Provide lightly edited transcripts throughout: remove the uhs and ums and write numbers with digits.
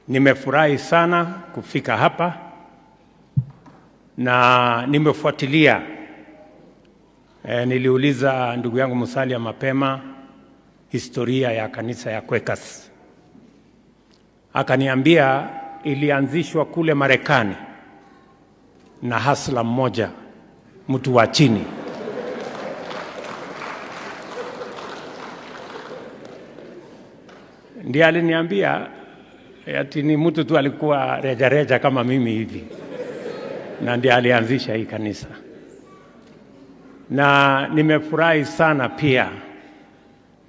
Nimefurahi sana kufika hapa na nimefuatilia. Niliuliza ndugu yangu Musalia mapema historia ya kanisa ya Quakers. Akaniambia ilianzishwa kule Marekani na hustler mmoja, mtu wa chini. Ndiye aliniambia ati ni mtu tu alikuwa rejareja reja kama mimi hivi, na ndiye alianzisha hii kanisa. Na nimefurahi sana pia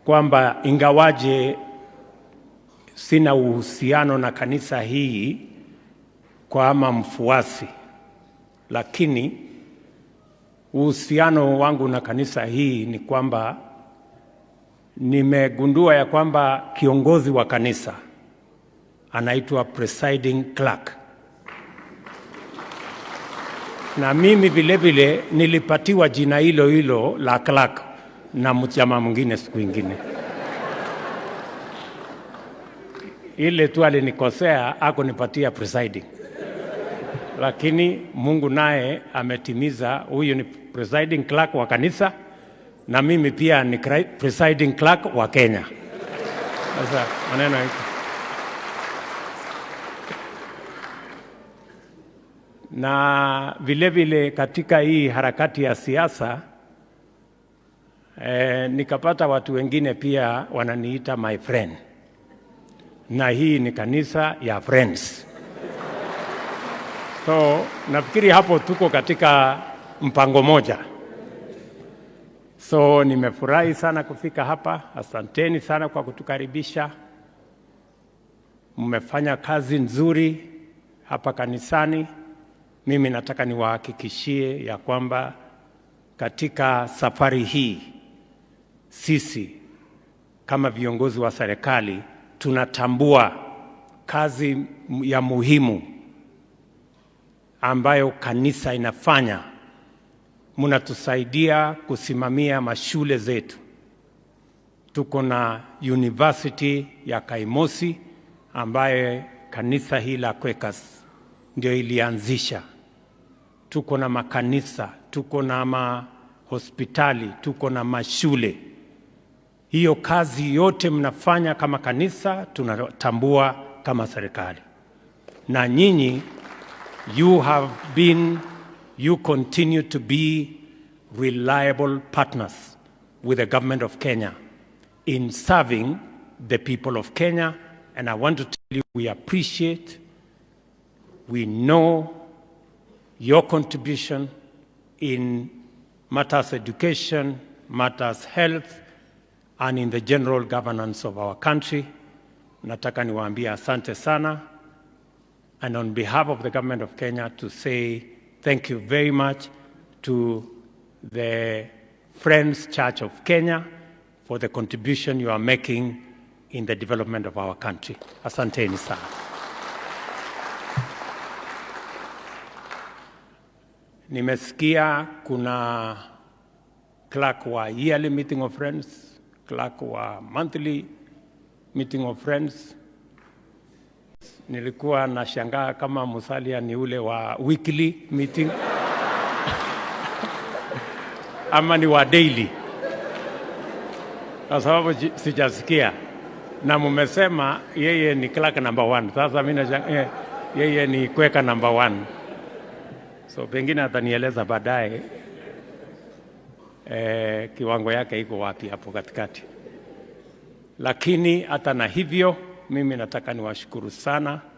kwamba ingawaje sina uhusiano na kanisa hii kama mfuasi, lakini uhusiano wangu na kanisa hii ni kwamba nimegundua ya kwamba kiongozi wa kanisa anaitwa presiding clerk, na mimi vile vile nilipatiwa jina hilo hilo la clerk na mjamaa mwingine siku ingine. Ile tu alinikosea akunipatia presiding, lakini Mungu naye ametimiza. Huyu ni presiding clerk wa kanisa na mimi pia ni presiding clerk wa Kenya. Sasa maneno iko na vile vile katika hii harakati ya siasa, nikapata watu wengine pia wananiita my friend, na hii ni kanisa ya Friends. So nafikiri hapo tuko katika mpango moja. So nimefurahi sana kufika hapa. Asanteni sana kwa kutukaribisha. Mmefanya kazi nzuri hapa kanisani. Mimi nataka niwahakikishie ya kwamba katika safari hii sisi kama viongozi wa serikali tunatambua kazi ya muhimu ambayo kanisa inafanya. Mnatusaidia kusimamia mashule zetu. Tuko na university ya Kaimosi ambaye kanisa hili la Quakers ndio ilianzisha. Tuko na makanisa, tuko na mahospitali, tuko na mashule. Hiyo kazi yote mnafanya kama kanisa tunatambua kama serikali. Na nyinyi, you continue to be reliable partners with the government of Kenya in serving the people of Kenya. And I want to tell you, we appreciate, we know your contribution in matters education, matters health, and in the general governance of our country. Nataka niwaambie asante sana, and on behalf of the government of Kenya to say thank you very much to the Friends Church of Kenya for the contribution you are making in the development of our country. Asanteni sana. Nimesikia kuna clerk wa yearly meeting of friends, clerk wa monthly meeting of friends. Nilikuwa nashangaa kama Musalia ni ule wa weekly meeting ama ni wa daily, kwa sababu sijasikia, na mumesema yeye ni clerk number 1. Sasa mimi nashangaa, yeye ni Quaker number 1. So pengine atanieleza baadaye, kiwango yake iko wapi hapo katikati. Lakini hata na hivyo, mimi nataka niwashukuru sana.